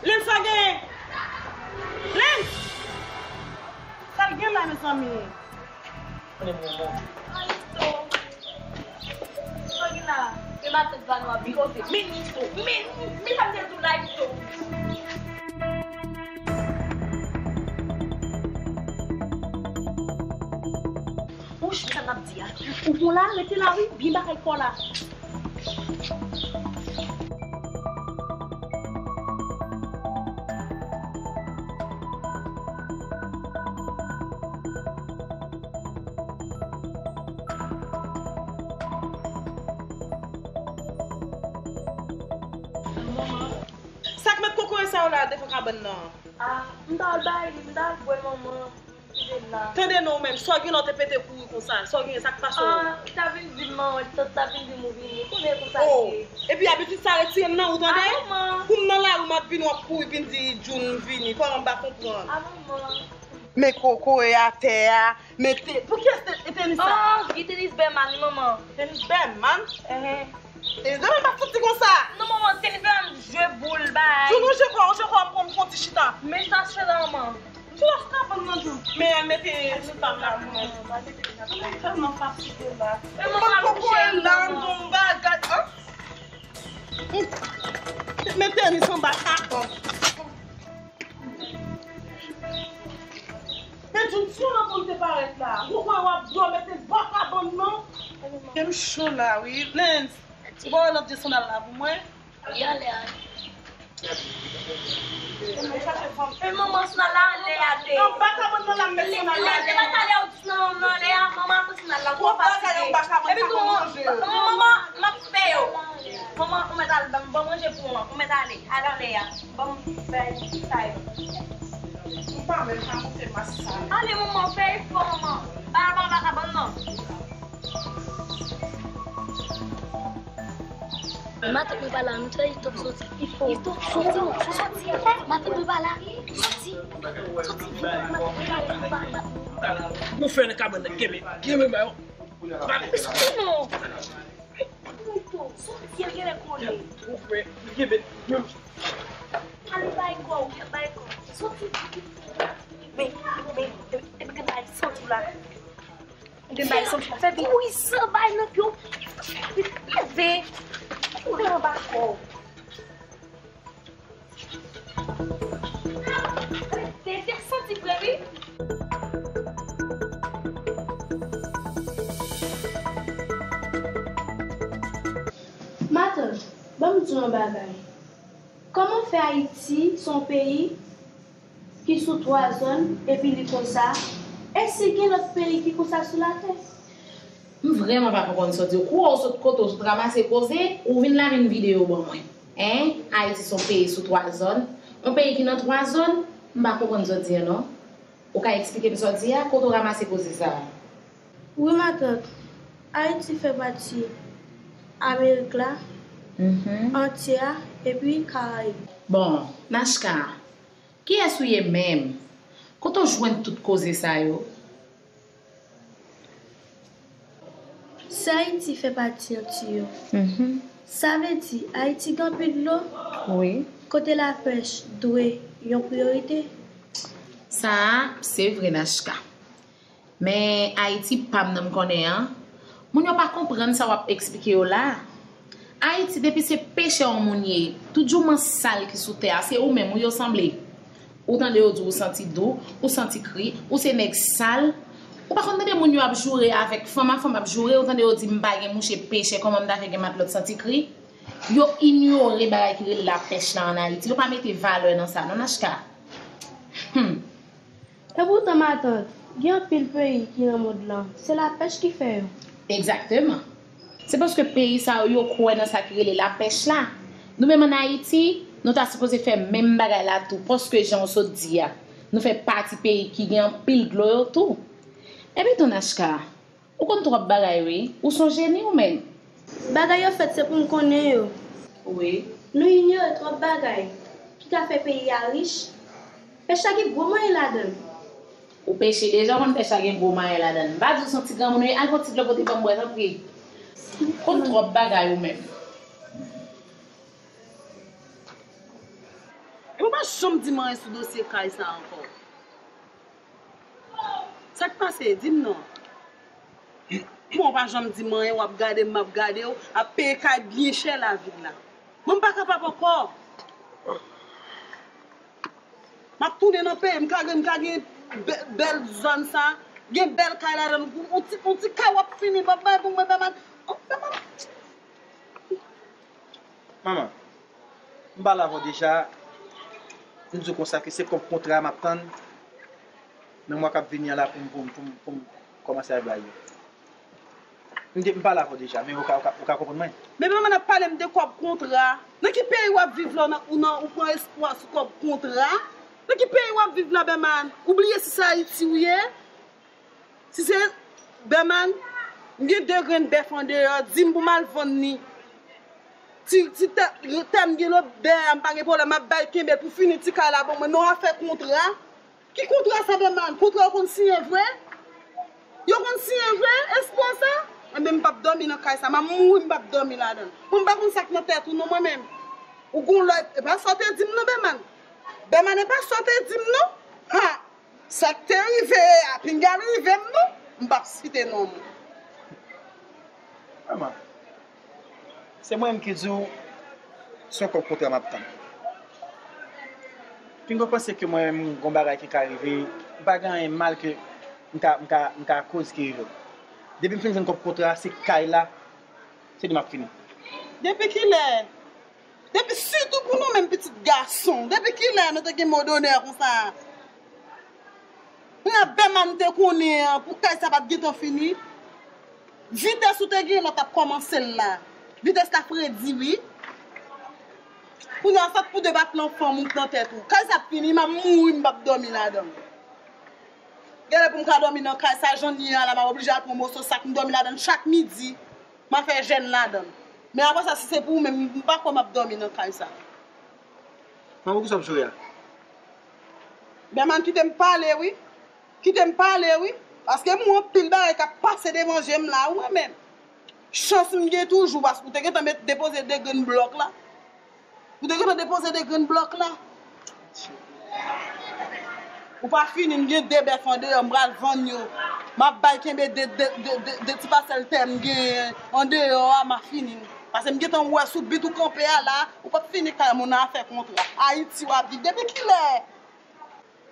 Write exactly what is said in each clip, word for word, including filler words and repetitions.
Lens, sa gen? Lens! Sa l gen la, mezanmi? Kalito, sa w gen la? E matant pa nou ap koze. Men Nico, men, men sa m te di w la, Nico. Wouch, sa m ap di a. Ou bon la, rete la wi, byen bagay kò la. Sa k met kokoye sa yo la devan kabann nan? Ah, m ta al bay li, m ta al bwè manman. Tande non, ou menm, sa w gen la w te pete kouri konsa? Sa w gen, sa k pase w? Ah, ta vin di m, manman, tant ta vin di m ou vini. Konnen konsa l ye. Epi abitid sa retire m nan ou, tande? Ah, manman. Kou m nan lari, m ap vini, w ap kouri vin di June vini. Kòman m pa konprann? Ah, manman. Men kokoye atè a, men te-, pou kiyès te-, e tenis sa? Oh, gen tenis Berman, wi, manman. Tenis Berman? Ehe. Tenis Berman pa santi konsa. Non, manman, tenis Berman jwe boul, bay. June, ou jwe kò, ou jwe kò, m pran, m pran ti chita. Men sa chita, manman. Ti la fè kabann nan tou. Men al mete sou tab la pou mwen. Tèlman fatige la. Men manman, koko la, m gon bagay, an? Men tenis anba kabann. Men June, si yon lòt moun te parèt la, ou kwè w ap dwe mete bò kabann nan? Kè m cho la, wi. Lens, ou pa wè lòt de sandal la pou mwen? Li anlè a. E manman, sandal la anlè a te. Anba kabann nan la m met sandal la. Lè te pa talè ou di sandal la anlè a, manman, akoz sandal la twò fatige. Epi tou, manman, m ap fè yo. Manman, ou mèt al ban m, ban m manje pou ou an. Ou mèt ale, al anlè a. Ban m fè sa yo. M pa menm ka monte mas sa. Ale, manman, fè efò, manman. Pa anba kabann nan. Matant mwen pa la, m tande li t ap soti. Li t ap soti, soti. Matant mwen pa la. Soti. Soti, vin, matant mwen pa la, matant mwen pa la. Nou fè nan kabann nan, kenbe, kenbe ba yo. Soti non. Soti, genlè konnen. Ou fè, kenbe. Ale bay kò, ou fè bay kò. Soti. Men, men, epi te bay soti la. Gen bay santi fè bouyi san bay nan pye w. Leve. Ou te anba kò w. Te, te santi vre, wi. Matant, ban m di w yon bagay. Kòman fè Ayiti se yon peyi ki sou twa zòn epi li konsa? Èske gen lòt peyi ki konsa sou latè? M vrèman pa konprann sa w di. Kou w sot kote w sot ranmase koze, ou vin la vin videyo ban mwen. Hein? Ayiti se yon peyi sou twa zòn. Yon peyi ki nan twa zòn? M pa konprann sa w di a non. Ou ka eksplike m sa w di a? Kote w ranmase koze sa a? Wi, matant. Ayiti fè pati Amerik la, mhm, antyè a, epi Karayib. Bon, Nachka, kiyès ou ye menm? Kote w jwenn tout koze sa yo? Si Ayiti fè pati Antiy yo, mhm, sa vle di Ayiti gen anpil dlo? Wi. Kote lapèch dwe yon priyorite? Sa a, se vre, Nachka. Men Ayiti pa m nan m konnen an, moun yo pa konprann sa w ap eksplike yo la. Ayiti, depi se pechè yon moun ye, tout jouman sal ki sou tè a, se ou menm, ou yo sanble. Ou tande yo di w ou santi dou, ou santi kri, ou se nèg sal. Ou pa konn tande moun yo ap joure avèk fanm a, fanm ap joure, ou tande yo di m pa gen mouche pechè, kòman m ta fè gen matlòt santi kri? Yo inyore bagay ki rele lapèch la ann Ayiti. Yo pa mete valè nan sa, non, Nachka. Hmm. Epoutan, matant, gen anpil peyi ki nan mond lan, se lapèch ki fè yo. Egzakteman. Se paske peyi sa yo, yo kwè nan sa ki rele lapèch la. Nou menm ann Ayiti, nou ta sipoze fè menm bagay la tou, paske jan w sot di a, Nou fè pati peyi ki gen anpil dlo yo tou. Epi tou, Nachka, ou konn twòp bagay wi. Ou s on jeni ou menm. Bagay yo fèt se pou m konnen yo. Wi. Nou inyore twòp bagay ki ka fè peyi a rich. Pèch la gen gwo manyen ladan l. Ou peche deja, ou konn pèch la gen gwo manyen ladan l. M pa di w s on ti granmoun wi, al pran ti dlo pote ban m bwè tanpri. Ou konn twòp bagay ou menm. Epi w pa janm di m anyen sou dosye kay sa ankò. Sa k pase? Di m non. Bon, w pa janm di m anyen, w ap gade m, m ap gade w, ap peye kay byen chè lavil la. Mwen m pa kapab ankò. M ap tounen nan peyi, m ka gen, m ka gen bè- bèl zòn sa, gen bèl kay ladan l, yon ti, yon ti kay w ap fini, m ap bay pou mwen, Bèman. Oh, Bèman. Manman, m pale avè w deja, m di w konsa ke se kòb kontra m ap tann nan mwa k ap vini an la pou m, pou m, pou m, pou m kòmanse ap bay yo. M di, m pale avè w deja, men ou ka, ou ka, ou ka konprann mwen. Men manman ap pale m de kòb kontra. Nan ki peyi w ap viv la, ou nan, ou nan, ou pran espwa sou kòb kontra? Nan ki peyi w ap viv la, Bèman? Ou bliye si se Ayiti ou ye? Si se Bèman, m gen de grenn bèf andeyò, di m pou m al vann li. Ti, ti tè, tè m gen lòt bè a, m pa gen pwoblèm, m ap bay kenbe l pou fini ti kay la ban mwen. Non, afè kontra. Ki kontra sa, Bèman? Kontra yo konn siyen vre? Yo konn siyen vre, espwa sa? Enben, m p ap dòmi nan kay sa, m ap mouri, m p ap dòmi ladan l. Mwen, m pa konn sa k nan tèt ou non, mwen menm. Ou gon lè, e pa sa w te di m non, Bèman. Bèman, e pa sa w te di m non. Ha! Sa k te rive a, pinga l rive m non. M p ap site non moun. Manman, se mwen menm ki di w, se yon kòb kontra m ap tann. Pinga w panse ke mwen menm gon bagay ki ka rive, m pa gen anyen mal ke m ka, m ka, m ka koz ki rive w. Depi m fin jwenn kòb kontra, se kay la, se li m ap fini. Depi kilè? Depi, sitou pou nou menm pitit gason, depi kilè nou te gen mo donè konsa? Kounye a, Bèman te konnen an, pou kay sa pa t gentan fini. Vitès ou te gen la, t ap kòmanse l la. Vitès la fredi, wi. Kounye a, sa t pou de bat lan fanm ou k nan tèt ou. Kay sa ap fini, m ap mouri, m p ap dòmi ladan l. Genlè pou m ka dòmi nan kay sa, jan l ye a la, m ap oblije al pran moso sak, m dòmi ladan l chak midi. M ap fè jèn ladan l. Men apre sa, si se pou ou menm, m pa kwè m ap dòmi nan kay sa. Manman, poukisa w ap joure a? Bèman, kite m pale, wi. Kite m pale, wi. Paske m wè anpil bagay k ap pase devan je m la, wi, mwen menm. Chans m gen toujou, paske ou te gentan met depoze de grenn blòk la. Ou te gentan depoze de grenn blòk la. Ou pa fini, m gen de bèf andeyò, m pral vann yo. M ap bay kenbe de, de, de, de, de ti pasèl tè m genyen andeyò a, m ap fini. Paske m gentan wè sou bit ou kanpe a la, ou p ap fini kay moun nan afè kontra. Ayiti w ap viv. Depi kilè?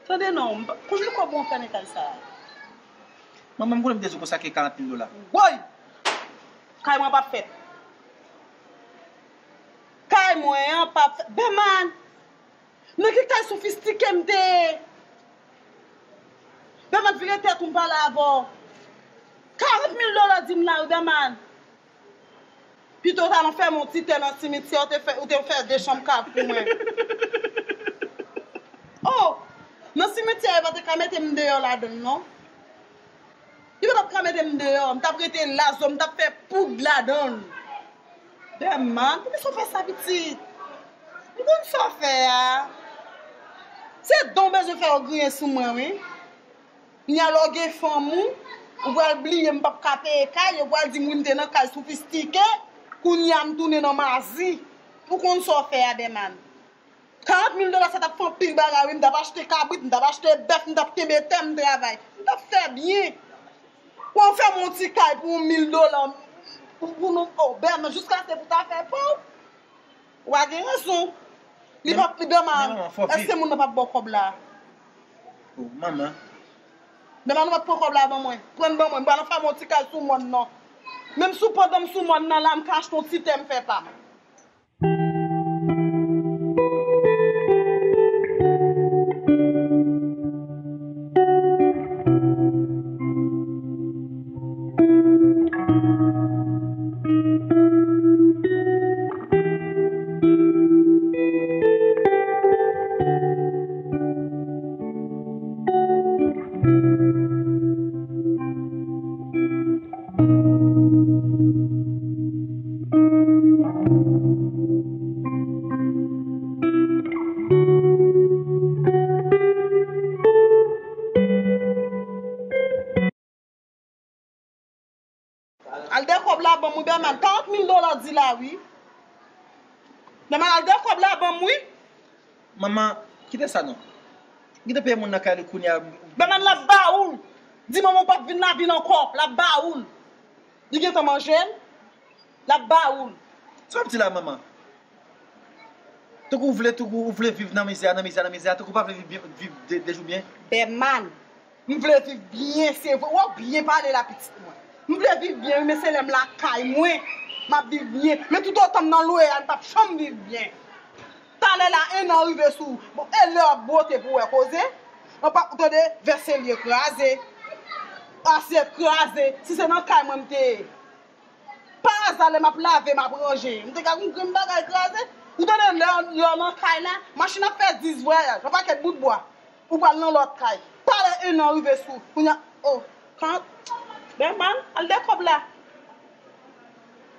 Tande non, m pa- konbyen kòb ou fè nan kay sa a? Manman, m konnen m te di w konsa ke karant mil dola. Woy! Kay mwen p ap fèt. Kay mwen an p ap fèt. Bèman! Nan ki kay sofistike m te ye? Bèman, vire tèt ou, m pale avè w. Karant mil dola di m la wi, Bèman. Pito w t al fè m yon ti tè nan simityè, ou te fè, ou te fè de chanm kay pou mwen. Oh! Nan simityè a, yo pa te ka mete m deyò ladan l, non. Yo pa t ap ka mete m deyò, m t ap rete la, zo m t ap fè poud ladan l. Bèman, poukisa w fè sa, pitit? M konn sa w fè a. Se don w bezwen fè yo griyen sou mwen, wi. Kounye a lè w gen fanm ou, ou pral bliye m p ap ka peye kay, yo pral di m wi m te nan kay sofistike, kounye a m tounen nan mazi. Ou konn sa w fè a, Bèman. Karant mil dola sa t ap fè anpil bagay wi, m t ap achte kabrit, m t ap achte bèf, m t ap kenbe tè m travay. M t ap fè byen. Wè w fè m yon ti kay pou yon mil dola, pou, pou nou, oh, Bèman, jiskaske pou ta fè pa w. Ou pa gen rezon. Li p ap, li Bèman, èske moun nan p ap ba w kòb la? Oh, manman. Bèman, ou p ap pran kòb la ban mwen. Pran l ban mwen. M pral fè m yon ti kay sou mòn nan. Menm sou pandan m sou mòn nan la, m ka achte yon ti tè m fè pa m. Wi, Bèman, karant mil dola w di la, wi. Bèman, al dèyè kòb la, ban m, wi. Manman, kite sa non. Kite peye moun nan kay li kounye a. Bèman, l ap ba ou l. Di manman w p ap vin lavil ankò, l ap ba ou l. Li gentan manje l, l ap ba ou l. Sa w ap di la, manman? Tankou w vle, tankou w vle viv nan mizè, nan mizè, nan mizè, tankou w pa vle viv byen, viv de, de jou byen. Bèman, m vle viv byen, se vre. W ap byen pale la, pitit mwen. M vle viv byen, wi, men se lè m lakay mwen, m ap viv byen. Men toutotan m nan lwe a, m p ap janm viv byen. Talè la, en an rive sou ou. Bon, e lè w ap bwote pou w wè koze? An pa, ou tande, vèselye kraze, asyèt kraze. Si se nan kay mwen m te ye, pa aza, lè m ap lave, m ap ranje, m te ka gen yon grenn bagay kraze. Ou tande, lè, lè w nan kay la, machin ap fè dis vwayaj, yon pakèt bout bwa. Ou pral nan lòt kay. Talè en an rive sou ou. Kounye a, oh, kan, Bèman, al dèyè kòb la.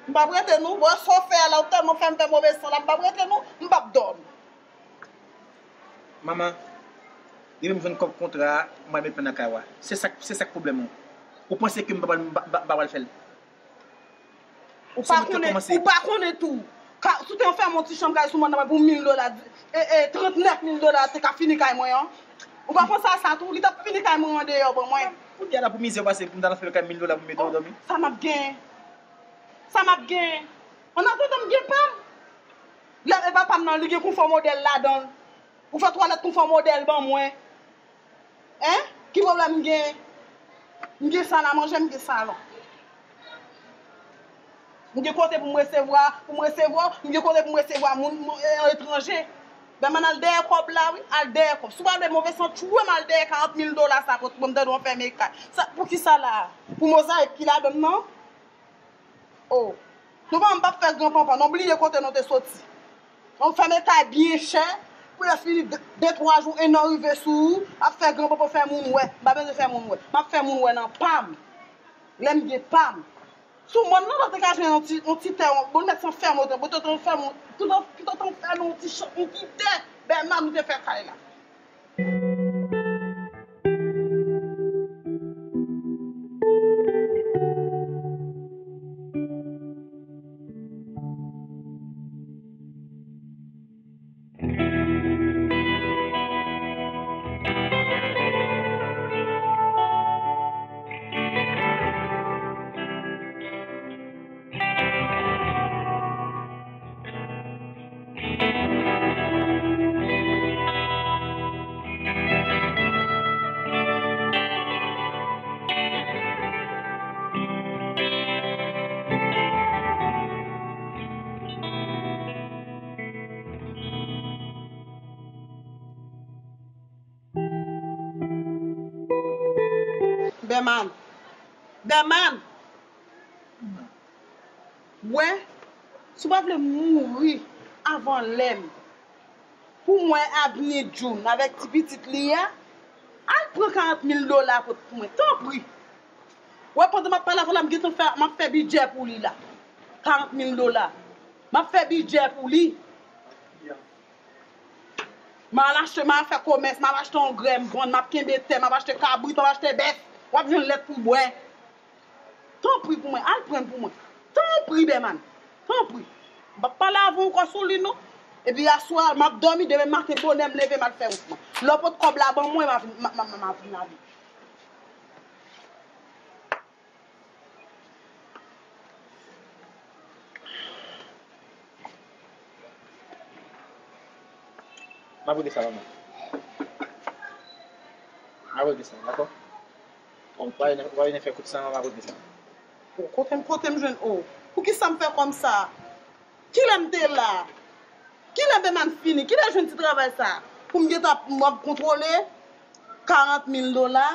M p ap rete non. Wè sa w fè a la, ou tèlman fè m fè move san la, m p ap rete non. M p ap dòmi. Manman, depi m jwenn kòb kontra a, m pral met plen nan kay ou a. Se sa k, se sa k pwoblèm ou. Ou panse ke m pa pral, m pa, m pa, m pa pral fè l? Ou pa konnen, ou pa konnen tou. Ka, si w te fè m yon ti chanm kay sou mòn nan pou mil dola, e, e, trannèf mil dola, te ka fini kay mwen an. Ou pa panse a sa tou? Li t ap fini kay mwen andeyò ban mwen. Kounye a la pou mizè w pase pou m ta nan fè kay mil dola pou m mete w dòmi. Sa m ap genyen? Sa m ap genyen? Annatandan m gen pa m. Lè e pa pa m nan, li gen konfò modèl ladan l. Ou fè twalèt konfò modèl ban mwen. Hein? Ki pwoblèm m gen? M gen sal a manje, m gen salon. M gen kote pou m resevwa, pou m resevwa, m gen kote pou m resevwa moun, moun, eh, etranje. Bèman, al dèyè kòb la, wi, al dèyè kòb. Si w pa vle move san, tchwe m al dèyè karant mil dola sa, pou m tande w fèmen kay. Sa, pou ki sa la? Pou mozayik ki ladan l nan? Oh. Nou pa, m p ap fè gran panpan non, bliye kote nou te soti. Nou fèmen kay byen chè, pou lè fini de, de, twa jou, en an rive sou ou, ap fè gran panpan, fè moun wè. M pa bezwen fè moun wè. M ap fè moun wè nan pa m. Lè m gen pa m. Sou mòn nan, nou te ka jwenn yon ti, yon ti tè, yon, bon, mèt san fèmen, bon, toutotan fèmen, toutotan, toutotan fèmen yon ti chan, yon ti tè, Bèman, nou te fè kay la. Bèman. Bèman. Wè, si w pa vle mouri avan lè m, pou m wè avni June avèk ti pitit li a, al pran karant mil dola pot pou mwen, tanpri. Wè, pandan m ap pale avè w la, m gentan fè, m ap fè bidjè pou li la. Karant mil dola. M ap fè bidjè pou li. M al achte, m al fè komès, m ap achte yon grè, m vann, m ap kenbe tè, m ap achte kabrit, m ap achte bèf. W ap jwenn lèt pou bwè. Tanpri pou mwen, al pran l pou mwen. Tanpri, Bèman. Tanpri. M p ap pale avè w ankò sou li, non. Epi aswè a, m ap dòmi, demen maten bonè, m leve, m al fè wout mwen. Lè w pot kòb la ban mwen, m a vin, m a, m a, m a vin avè w. M ap regle sa, manman. M ap regle sa, dakò? Bon, w pa vin, w pa vin fè kout san, m ap regle sa. O, kote m, kote m jwenn, o, poukisa m fè kòm sa? Kilè m te la? Kilè Bèman fini? Kilè jwenn ti travay sa? Pou m gentan ap, m ap kontwole karant mil dola,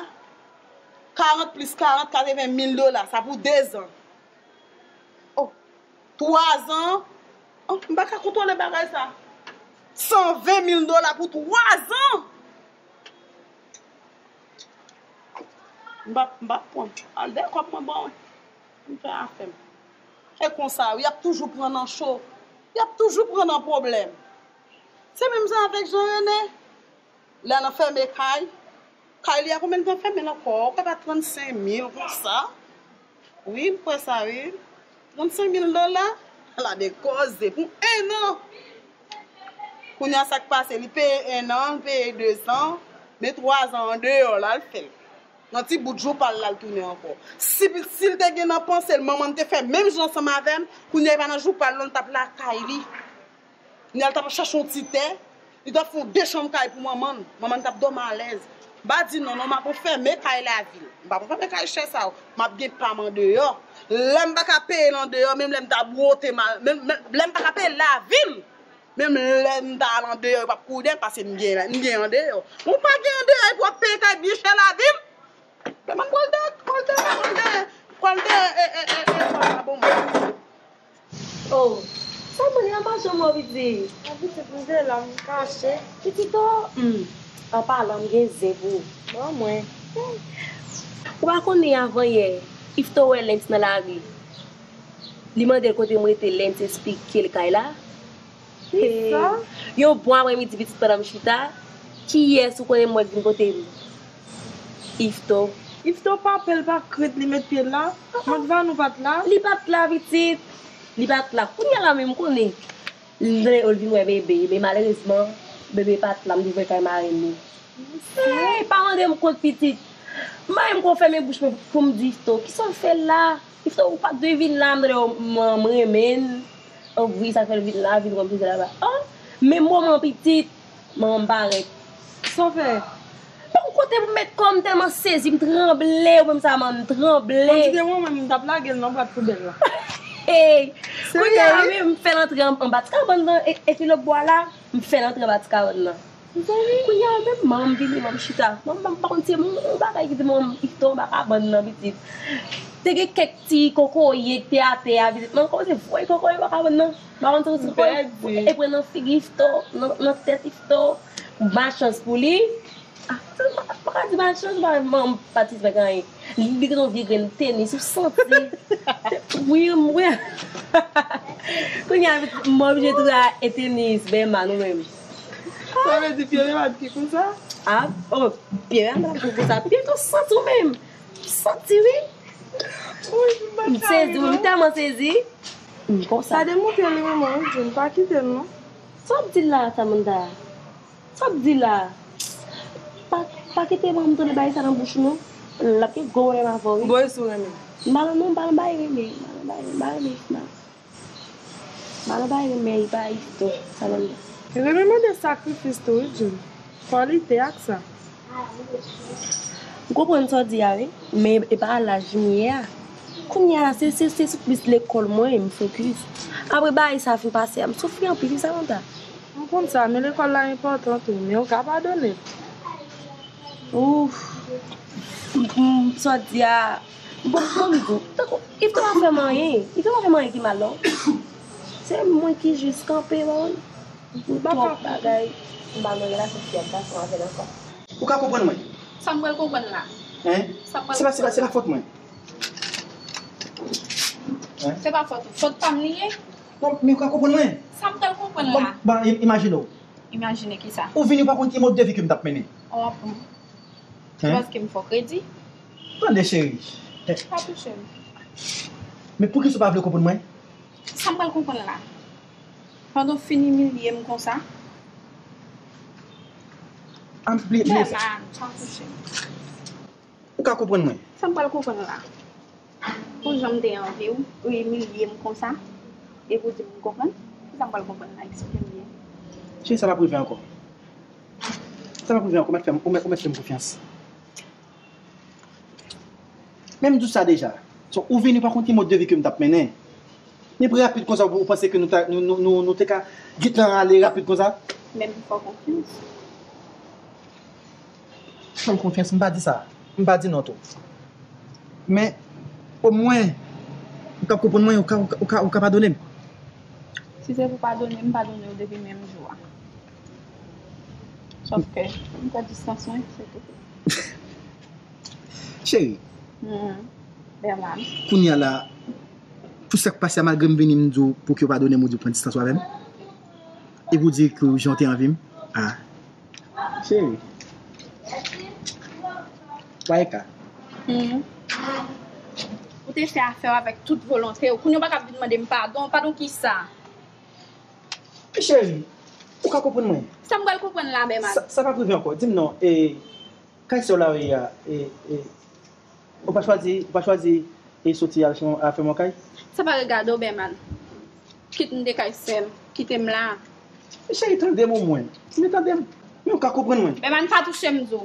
karant plis karant, katreven mil dola, sa pou dezan. O, twazan. O, m pa ka kontwole bagay sa. San ven mil dola pou twazan. M p ap, m p ap pran. Al dèyè kòb mwen ban mwen. M fè afè m. E konsa wi, y ap toujou pran nan cho. Y ap toujou pran nan pwoblèm. Se menm jan avèk Jean René. Lè nan fèmen kay. Kay li a konbyen l te fèmen l ankò? Ou kwè pa trannsenk mil konsa? Wi, m kwè sa wi. Trannsenk mil dola? Ala de koze pou en an! Kounye a sa k pase, li peye en an, li peye dezan, men twazan andeyò la l fè l. Nan ti bout jou pa l la l tounen ankò. Si, si l te gen nan panse l, manman l te fè menm jan ansanm avè m, kounye a li pa nan jou pa l non, l t ap lakay li. Kounye a l t ap chache yon ti tè, li t ap fè yon de chanm kay pou manman l. Manman l t ap dòmi alèz. M pa di non, non, m ap anfème kay lavil. M p ap anfème kay chè sa yo. M ap gen pa m andeyò. Lè m pa ka peye l andeyò, menm lè m ta bwote m al, menm, menm, lè m pa ka peye l lavil, menm lè m ta al andeyò, yo p ap kouri dèyè m, paske m gen, m gen andeyò. Ou pa gen andeyò, epi w ap peye kay byen chè lavil? Demen m pral dèyè, pral dèyè, pral dèyè, pral dèyè, e, e, e, e, pral dèyè, bon, mwen. Oh, sa mwen la pa janm wè w, pitit. Mwen pitit, m te la, m kache. Pitit o, hmm, an palan, m gen zen pou ou. Ban mwen. Ou pa konnen avan yè, Ifto wè Lens nan lari. Li mande l kote m rete, Lens esplike l kay la. Kisa? Yon bon aprèmidi pitit pandan m chita, kiyès ou konnen m wè k vin kote m? Ifto. Ifto pa pè, l pa k ret li met pye l la? Mèt Vanou pa t la? Li pa t la, pitit. Li pa t la. Kounye a la menm, m konnen. L, l vin wè bebe, men malerezman, bebe pa t la, m te voye kay marenn li. Hey, pa mande m kont, pitit. M pa menm konn fèmen bouch mwen pou m di Ifto, kisa w fè la? Ifto, ou pa t dwe vin la, m, m, m renmen l. Anvi sa k fè l vin la, vin wè m toujou laba. Oh, men moman pitit, manman m parèt. Sa w fè? Bon, kote pou m met kò m, tèlman sezi, m tranble, ou menm sa, manman m tranble. Bon, ti te mwen menm, m t ap lage l nan bwat poubèl la. Hey! Kounye a la, wi, m fè l antre an, anba ti kabann nan, e, epi lòt bò a la, m fè l antre anba ti kabann nan. Kounye a menm, manman m vini, manman m chita. Manman m pa konn se yon bagay ki te manman m, Ifto anba kabann nan, pitit. Te gen kèk ti kokoye ki te atè a, pitit. Manman m kòmanse voye kokoye anba kabann nan. M pa konn se yon ti kokoye e pran nan figi Ifto, nan, nan tèt Ifto. Malchans pou li. Ah, m pa ka di malchans, manman m pa t fè anyen. Li gen yon vye grenn tenis, ou santi. Wi, wi. Kounye a, m oblije tou a e tenis, Bèman, nou menm. Sa vle di pye Bèman ki konsa? Ah, oh, pye Bèman ki konsa. Pye tou santi ou menm. Santi, wi. M sezi, wi, m tèlman sezi. M konsa. Sa demontre li renmen w, Jun. Pa kite l, non. Sa w ap di la, Samantha? Sa w ap di la? Pa, pa kite manman m tande bagay sa nan bouch ou non. L ap gen gwo pwoblèm avè w wi. Bon, e si w renmen? M pa nan non, m pa nan bagay renmen. M pa nan bagay renmen, m pa renmen, m pa renmen, m pa renmen, m pa renmen Ifto, Samantha. Renmen mande sakrifis tou wi, Jun. Fò w lite ak sa. M konprann sa w di a wi, men e pa laj m ye a. Kounye a la, se, se, se sou plis lekòl mwen m fokis. Apre bagay sa fin pase a, m soufri anpil wi, Samantha. M konn sa, men lekòl la enpòtan tou, men ou ka padone l. Ouf. M, m, sa w di a, bon, bon, m di w, tankou, Ifto pa fè m anyen. Ifto pa fè m anyen ki mal, non. Se mwen ki jis kanpe, bon. Pou twòp bagay. M pa nan relasyon fi ak gason avè l ankò. Ou ka konprann mwen? Sa m pral konprann la? Hein? Sa m pral Se pa, se pa, se pa fòt mwen. Hein? Se pa fòt ou. Fòt pa m li ye? Non, men ou ka konprann mwen? Sa m pral konprann Bon, la? Bon, im-, imajine w. Imajine kisa? Ou vini, ou pa konn ki mòd de vi ke m t ap mennen. Ou ap Hein? Paske m fè w kredi. Tande, cheri. Pa touche m. Men poukisa w pa vle konprann mwen? Sa m pral konprann la? Pandan w fin imilye m konsa? An, bliye, bliye sa. Bèman, pa touche m. Ou ka konprann mwen? Sa m pral konprann la? Pou jan m te anvi w, ou imilye m konsa, epi w di m m konprann? Kisa m pral konprann la? Eksplike m byen. Cheri, sa p ap rive ankò. Sa p ap rive ankò, ou mèt fè m, ou mèt, ou mèt fè m konfyans. Men m di w sa deja. So, ou vini pa konn ki mòd de vi ke m t ap mennen. Men pou rapid konsa, ou panse ke nou ta, nou, nou, nou, nou te ka gentan ale rapid konsa? Men m fè w konfyans. Fè m konfyans, m pa di sa. M pa di non tou. Men, omwen, ou ka konprann mwen, ou ka, ou ka, ou ka, ou ka padone m. Si se pou padone, m padone w depi menm jou a. Sòf ke, m pran distans mwen, se tou. Cheri. Hmm. Bèman. Kounye a la, pou sa k pase a, malgre m vini, m di w pou ke w padone m, ou di w pran distans w avè m. Epi w di ke jan w te anvi m. Ah. Cheri. Wayka. Hmm. Ou te fè afè w avèk tout volonte w. Kounye a w pa ka vin mande m padon. Padon kisa? Cheri, ou ka konprann mwen? Sa m pral konprann la, Bèman. Sa, sa p ap rive ankò. Di m non, e, kay sè w la ou ye a, e, e, ou pa chwazi, ou pa chwazi e soti al fè, al fè yon kay? Sa pa regade w, Bèman. Kit m te kay sè m, kite m la. Cheri, tande m omwen. Men tande m. Men ou ka konprann mwen. Bèman, pa touche m, di w.